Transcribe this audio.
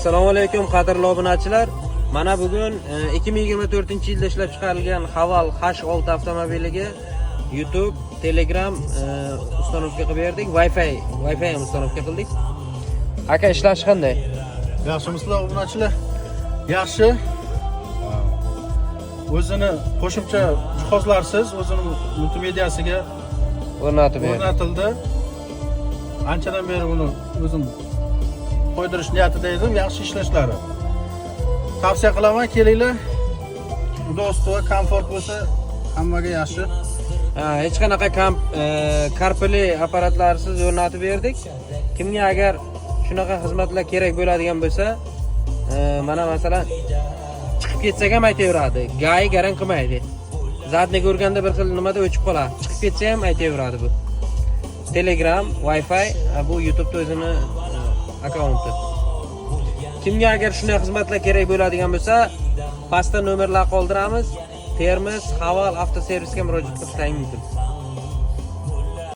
Assalomu alaykum, qadrli obunachilar. Mana bugun 2024-yilda ishlab chiqarilgan Haval H6 avtomobiliga YouTube, Telegram установка qilib berdik. Wi-Fi ham установка qildik. Aka, ishlashi qanday? Yaxshimisizlar, obunachilar? Yaxshi. O'zini qo'shimcha jihozlarsiz, o'zini multimediasiga o'rnatib berdik. O'rnatildi. Anchadan beri buni o'zim qo'ydirish niyatida edim. Yaxshi ishlashlari. Tavsiya qilaman, kelinglar. Удобство, komfort bo'lsa, hammaga yaxshi. Ha, hech qanaqa CarPlay apparatlarsiz o'rnatib berdik. Kimga agar shunaqa xizmatlar kerak bo'ladigan bo'lsa, mana masalan, chiqib ketsak ham aytaveradi. ГАИ garang qilmaydi. Задний ko'rganda bir xil nimada o'chib qoladi. Chiqib ketsa ham aytaveradi bu. Telegram, Wi-Fi, bu YouTube'da o'zini akkaunti. Kimga agar shunday xizmatlar kerak bo'ladigan bo'lsa, pastda nomerlar qoldiramiz. Termiz Haval avtoservisga murojaat qilishlaring mumkin.